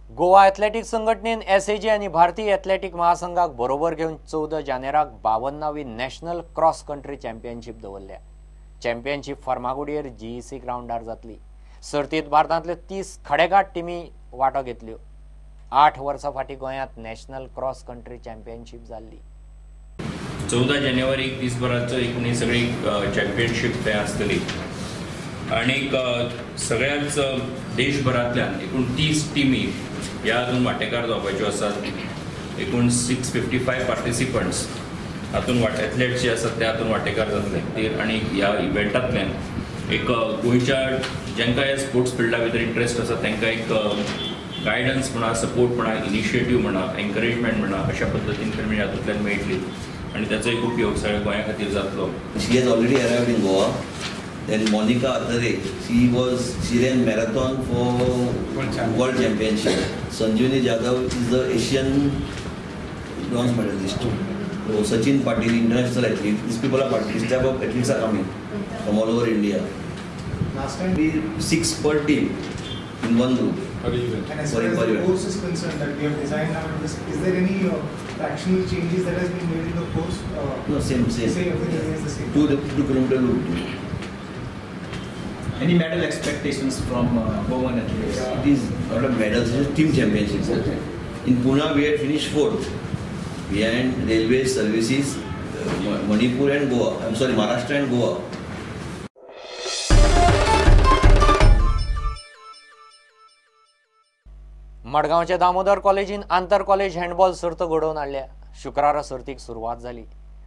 Goa athletic संघटनेन SAG आनी भारतीय एथलेटिक महासंघाक बरोबर घेवन 14 जानेराक 52वी नॅशनल क्रॉस कंट्री चॅम्पियनशीप दवरल्या. चॅम्पियनशीप फर्मागुडयेर जीईसी ग्रावंडार जातली. सर्तीत भारतांतल्यो 30 खडेगांठ टिमी वांटो घेतल्यो. 8 वर्सां फाटीं गोंयांत नॅशनल क्रॉस कंट्री चॅम्पियनशीप जाल्ली. 14 जानेवारीक दीसभराचो एकूण ही सगळी चॅम्पियनशीप थंय आसतली आनीक सगळ्याच देशभरांतल्यान एकूण 30 टिमी ह्या हातून वांटेकार जावपाच्यो आसात. एकूण 655 पार्टिसिपंट्स हातून एथलेट्स जे आसात ते हातून वांटेकार जातले आनी ह्या इव्हेंटांतल्यान एक गोंयच्या जांकां ह्या स्पोर्ट्स फिल्डा भितर इंट्रस्ट आसा तांकां एक गायडन्स म्हणा, सपोर्ट म्हणा, इनिशिएटीव म्हणा, एनकरेजमेंट म्हणा, अशा पद्दतीन म्हणजे हातूंतल्यान मेळटली आनी ताचो एक उपयोग सगळ्या गोंया खातीर जातलो. She has already arrived in Goa. Then Monica Atare, she ran marathon for World Championship. Sanjeevani Jadhav is the Asian bronze medalist. So Sachin Patil, international athlete. These people are these type of athletes are coming from all over India. Last time we 6 per team in one group. Per event. And as far as the course is concerned that we have designed now, is there any fractional changes that has been made in the course? No, same. Same, everything is the same. 2 kilometer route. Any medal expectations from Goan athletes? It is not a medals, it is team championships. Okay. In Pune, we had finished 4th behind Railway Services, Manipur and Goa. I'm sorry, Maharashtra and Goa. मडगांवच्या दामोदर कॉलेजीन आंतर college handball सर्त घडोवन हाडल्या. शुक्रारा सर्तीक सुरवात जाली.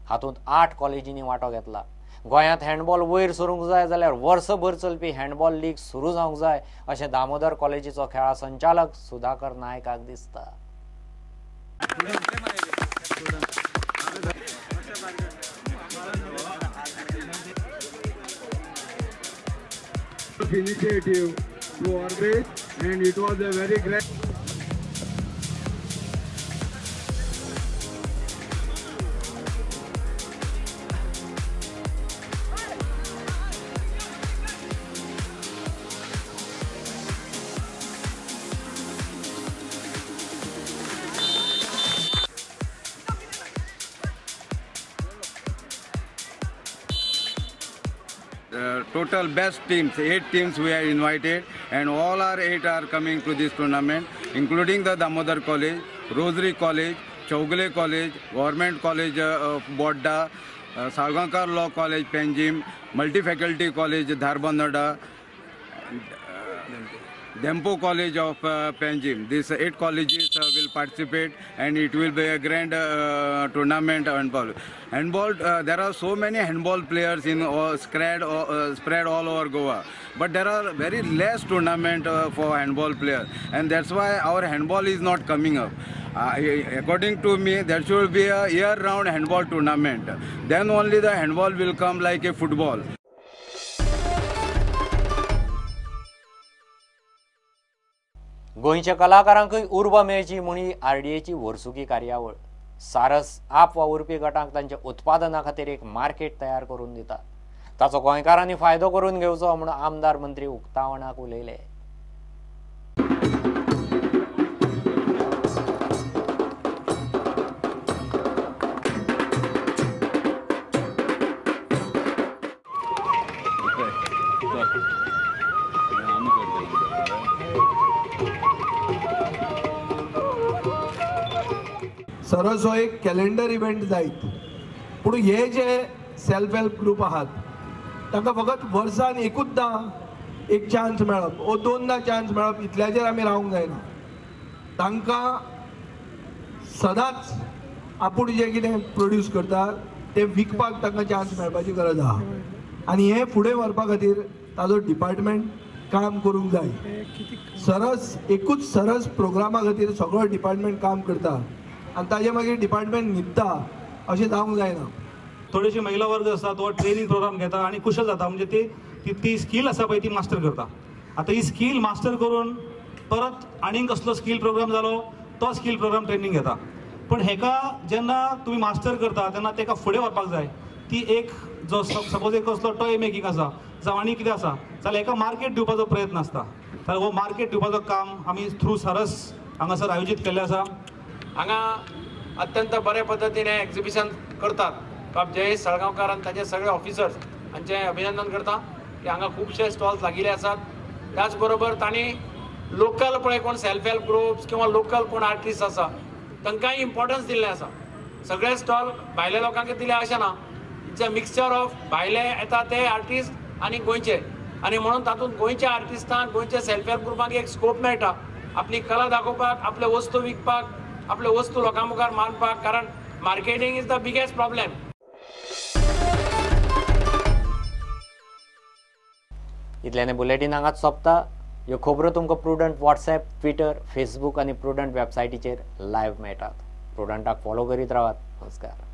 हातूंत 8 कॉलेजींनी वांटो घेतला. गोंयांत हँडबॉल वयर सरूंक जाय जाल्यार वर्सभर चलपी हँडबॉल लीग सुरू जावंक जाय अशें दामोदर कॉलेजीचो खेळा संचालक सुधाकर नायकाक दिसता. Initiative to orbit, and it was a very great. Total best teams, 8 teams we are invited, and all our 8 are coming to this tournament, including the Damodar College, Rosary College, Chowgule College, Government College of Bodda, Salgaonkar Law College, Panjim, Multi-Faculty College, Dharbandora, Dempo College of Panjim. These 8 colleges will participate, and it will be a grand tournament handball. Handball, there are so many handball players in all, spread all over Goa, but there are very less tournament for handball players, and that's why our handball is not coming up. According to me, there should be a year-round handball tournament. Then only the handball will come like a football. गोंयच्या कलाकारांकूय उर्बा मेळची म्हूण ही आरडीएची वर्सुकी कार्यावळ. सारस आप वावुरपी गटांक तांच्या उत्पादना खातीर एक मार्केट तयार करून दिता. ताचो गोंयकारांनी फायदो करून घेवचो म्हूण आमदार मंत्री उक्तावणाक उलयले. सरस हो एक कॅलेंडर इव्हेंट जायत, पूण हे जे सेल्फ हेल्प ग्रुप आहात तांकां फकत वर्सान एकूचदां एक चान्स मेळप ओ दोनदां चान्स मेळप इतल्याचेर आमी रावंक जायना. तांकां सदांच आपूण जें कितें प्रोड्यूस करता तें विकपाक तांकां चान्स मेळपाची गरज आहा आनी हें फुडें व्हरपा खातीर ताजो डिपार्टमेंट काम करूंक जाय. सरस एकूच सरस प्रोग्रामा खातीर सगळो डिपार्टमेंट काम करता आनी ताजे मागीर डिपार्टमेंट न्हिदता अशें जावंक जायना. थोडेशे महिला वर्ग आसा तो ट्रेनिंग प्रोग्राम घेता आनी कुशल जाता, म्हणजे ती ती स्कील आसा पळय ती मास्टर करता. आतां ही स्कील मास्टर करून परत आनीक कसलो स्कील प्रोग्राम जालो तो स्कील प्रोग्राम ट्रेनिंग घेता. पण हेका जेन्ना तुमी मास्टर करता तेन्ना तेका फुडें व्हरपाक जाय. ती एक जो सपोज एक कसलो टॉय मेकिंग आसा जावं आनी कितें आसा जाल्यार हेका मार्केट दिवपाचो प्रयत्न आसता. जाल्यार हो मार्केट दिवपाचो काम आमी थ्रू सरस हांगासर आयोजीत केल्लें आसा. हांगा अत्यंत बरे पद्दतीन हें एक्झिबिशन करतात. बाब जयेश साळगांवकार आनी ताचे सगळे ऑफिसर्स हांचें अभिनंदन करता की हांगा खुबशे स्टॉल्स लागिल्ले आसात. त्याच बरोबर तांणी लोकल पळय कोण सेल्फ हेल्प ग्रुप्स किंवा लोकल कोण आर्टिस्ट आसा तांकांय इम्पॉर्टन्स दिल्लें आसा. सगळे स्टॉल भायल्या लोकांक दिले अशें ना, it's a mixture of भायले येता ते आर्टिस्ट आनी गोंयचे, आनी म्हणून तातूंत गोंयच्या आर्टिस्टांक, गोंयच्या सेल्फ हेल्प ग्रुपांक एक स्कोप मेळटा आपली कला दाखोवपाक, आपले वस्तू विकपाक, आपले वस्तू लोकां मुखार मांडपाक, कारण marketing is the biggest problem. इतल्याने bulletin हांगाच सोंपता. ह्यो खबरो तुमकां प्रुडंट व्हॉट्सएप, ट्विटर, फेसबूक आनी प्रुडंट वेबसायटीचेर लायव्ह मेळटात. प्रुडंटाक फॉलो करीत रावात. नमस्कार.